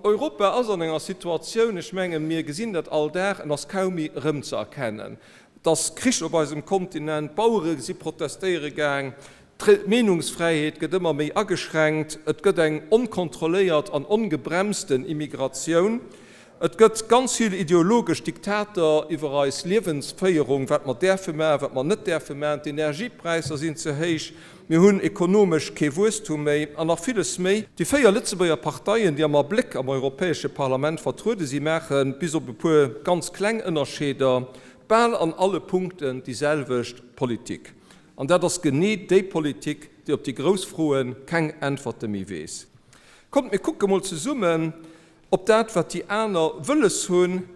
Europa ass an enger Situatioun, ech mengen, mir gesinn dat all Dag, en ass kaum méi erëmzeerkennen. Et ass Krich op eisem Kontinent, d'Bauere si protestéiere gaang, d'Meenungsfräiheet gëtt ëmmer méi ageschränkt, et gëtt eng onkontrolléiert an ongebremsten Immigratioun, et gëtt ganz vill ideologesch Diktater iwwer eis Liewensféierung, wat mer däerfe maachen, wat mer net däerfe maachen, d'Energiepräisser sinn ze héich, mir hunn ekonomesch kee Wuesstum méi an nach villes méi. Déi 4 Lëtzebuerger Parteien, déi am Abléck am Europäesche Parlament vertruede si maachen, bis op e puer ganz kleng Ënnerscheeder, bal an alle Punkten déi selwecht Politik. An dat ass genee déi Politik, déi op déi grouss Froe keng Äntwerte méi weess. Kommt mir kucke mol zesummen op dat, wat déi aner wëlles hunn,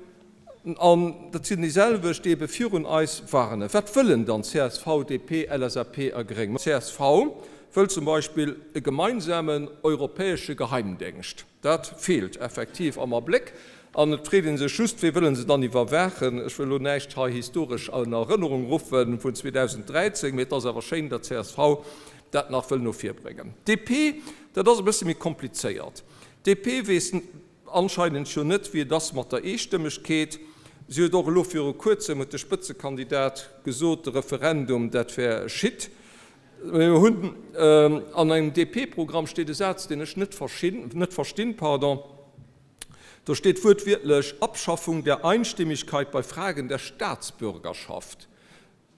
an dat sinn déi selwecht, déi ebe virun eis warnen. Wat wëllen dann csv, DP, LSAP a Gréng? Csv wëll zum Beispill e gemeinsamen europäesche Geheimdéngscht. Dat feelt effektiv am Abléck. An et freet ee sech just, Wee wëlle se dann iwwerwaachen? Ech wëll elo näischt hei historesch an Erënnerung ruffe vun 2013, mee et ass awer schéin, datt csv dat nach wëll no vir bréngen. DP, dat ass e bësse méi komplizéiert. DP weess anscheinend jo net, wéi et ass mat der Eestëmmegkeet. Si huet och elo viru Kuerzem, huet de Spëtzekandidat gesot, de Referendum, dat wär Shit. Mir hunn an engem DP-Programm steet e Saz, deen ech net net verstinn, pardon, do steet wuertwiertlech, Abschaffung der Einstimmigkeit bei Fragen der Staatsbürgerschaft.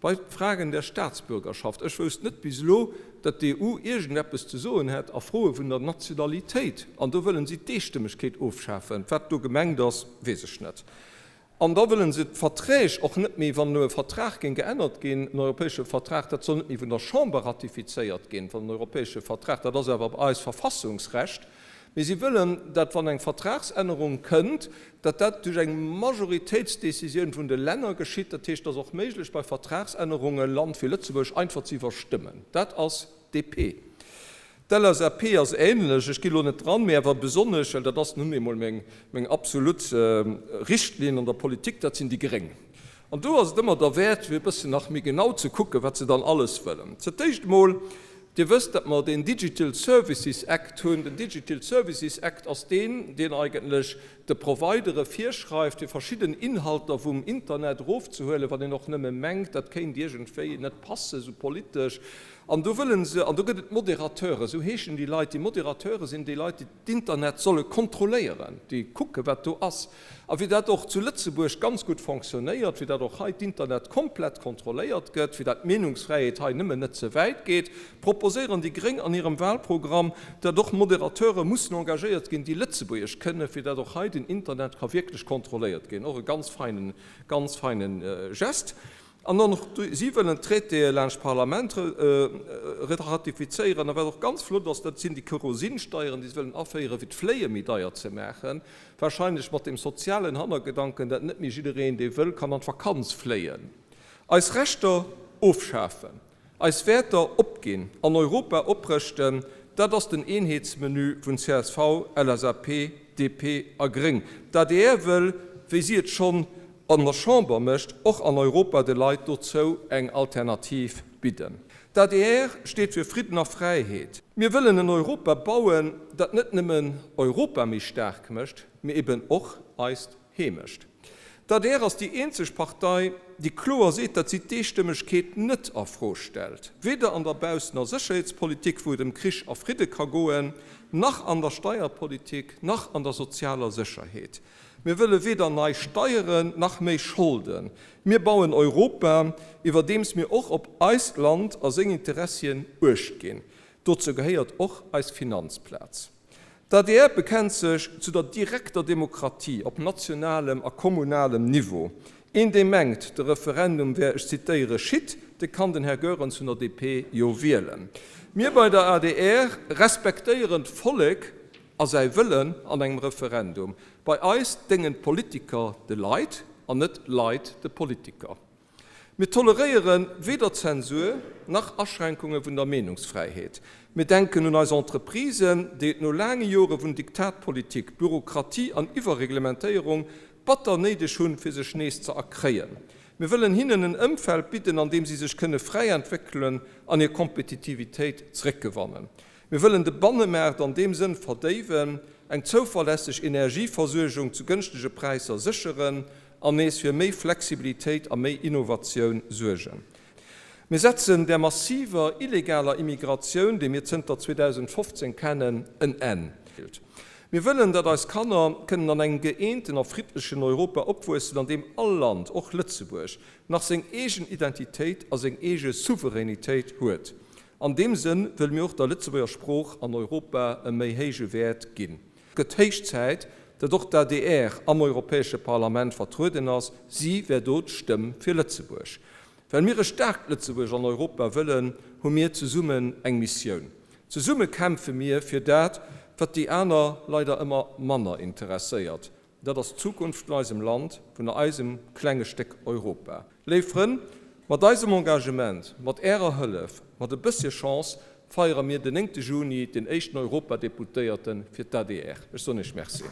Bei Fragen der Staatsbürgerschaft. Ech wousst net bis elo, datt d'EU iergendeppes ze soen hätt a Froe vun der Nationalitéit. An do wëllen si d'Eestëmmegkeet ofschafen. Wat do gemengt ass, weess ech net. An da wëllen se d'Verträg och net méi, wann elo e Vertrag géing geännert ginn, en europäesche Vertrag, dat soll net méi vun der Chamber ratifizéiert ginn, wann en europäesche Vertrag, dat ass awer eist Verfassungsrecht, mee si wëllen, dat wann eng Vertragsännerung kënnt, dat dat duerch eng Majoritéitsdécisioun vun de Länner geschitt. Dat heescht, et ass och méiglech bei Vertragsännerunge Land wéi Lëtzebuerg einfach ze iwwerstëmmen. Dat ass DP. D'LSAP ass ähnlech, ech gi lo net dran, mee awer besonnesch, well dat ass nun eemol meng, meng absolut Richtlinn an der Politik, dat sinn déi Gréng. An do ass et ëmmer derwäert, fir e bëssen nach méi genau ze kucken, wat se dann alles wëllen. Fir d'éischt emol, Dir wësst, datt mer deen Digital Services Act hunn. Den Digital Services Act ass deen, deen eigentlech de Providere virschreift, fir verschidden Inhalter vum Internet erofzehuelen, wann een och nëmme mengt, dat kéint iergendwéi net passen, esou politesch. An do wëllen se, an do gëtt et Modérateuren, esou heeschen déi Leit, déi Modérateure sinn déi Leit, déi d'Internet solle kontrolléieren, déi kucken, wat do ass. A wéi dat och zu Lëtzebuerg ganz gutt fonctionnéiert, wéi dat och hei d'Internet komplett kontrolléiert gëtt, wéi dat d'Meenungsfräiheet hei nëmmen net ze wäit geet, proposéieren déi gréng an hirem Wahlprogramm, dat och Modérateure mussen engagéiert ginn, déi Lëtzebuergesch kënnen, fir dat och hei den Internet ka wierklech kontrolléiert ginn. Och e ganz feinen, ganz feine Geste. An och si wëllen d'Traitéë laanscht d'Parlament ratifizéieren. A wat och ganz flott ass, dat sinn déi Kerosinsteieren, déi se wëllen aféieren, fir d'Fléie méi deier ze maachen. Wahrscheinlech mat dem sozialen Hannergedanken, dat net méi jiddereen, dee wëll, kann an d'Vakanz fléien. Eis Rechter ofschafen. Eis Wäerter opginn an Europa oprëschten, dat ass den Eenheetsmenu vun csv, LSAP, DP a Gréng. D'adr wëll, wéi si et schonn an der Chamber mécht, och an Europa de Leit dozou eng Alternativ bidden. D'adr steet fir Fridden a Fräiheet. Mir wëllen en Europa bauen, dat net nëmmen Europa méi staark mécht, mee eben och eist Heemecht. D'adr ass déi eenzeg Partei, déi kloer seet, datt si d'Eestëmmegkeet net a Fro stellt, weder an der Baussen a Sécherheetspolitik, wou et ëm Krich a Fridde ka goen, nach an der Steierpolitik, nach an der sozialer Sécherheet. Mir wëlle weder nei Steieren nach méi Scholden. Mir bauen Europa, iwwerdeems mir och op eist Land a seng Interessien Uecht ginn. Dozou gehéiert och eis Finanzplaz. D'adr bekennt sech zu der direkter Demokratie op nationalem a kommunalem Niveau. Een dee mengt, de Referendum wär, ech zitéiere, Shit, dee kann den Här Goerens vun der DP jo wielen. Mir bei der adr respektéieren d'Vollek a säi Wëllen an engem Referendum. Bei eis déngen d'Politiker de Leit an net d'Leit de Politiker. Mir toleréiere weder Zensur nach Aschränkunge vun der Meenungsfräiheet. Mir denken un eis Entreprisen, déi et no laange Jore vun Diktatpolitik, Bürokratie an Iwwerreglementéierung batter néideg hunn, fir sech nees ze erkréien. Mir wëllen hinnen en Ëmfeld bidden, an deem si sech kënne fräi entwéckelen an hir Kompetitivitéit zréckgewannen. Mir wëllen de Bannemaart an deem Sënn verdéiwen, eng zouverlässeg Energieversuergung zu gënschtege Präisser sécheren an nees fir méi Flexibilitéit a méi Innovatioun suergen. Mir setzen där massiver illegaler Immigratioun, déi mir zënter 2015 kennen, en Enn. Mir wëllen, datt eis Kanner kënnen an engem gëeenten a friddlechen Europa opwuessen, an deem all Land, och Lëtzebuerg, nach seng eegen Identitéit a seng eege Souveränitéit huet. An deem Sënn wëlle mir och der Lëtzebuerger Sprooch an Europa e méi héije Wäert ginn. Et gëtt héich Zäit, datt och d'ADR am Europäesche Parlament vertrueden ass. Si wär do d'Stëmm fir Lëtzebuerg. Well mir e staarkt Lëtzebuerg an Europa wëllen, hu mir zesummen eng Missioun. Zesumme kämpfe mir fir dat, wat déi aner leider ëmmer manner interesséiert. Dat ass d'Zukunft vun eisem Land, vun eisem klenge Stéck Europa. Léif Frënn, mat eisem Engagement, mat Ärer Hëllef, mat e bëssche Chance feiere mir den 9 Juni den éischten Europadeputéierte fir d'ADR. Ech soen Iech Merci.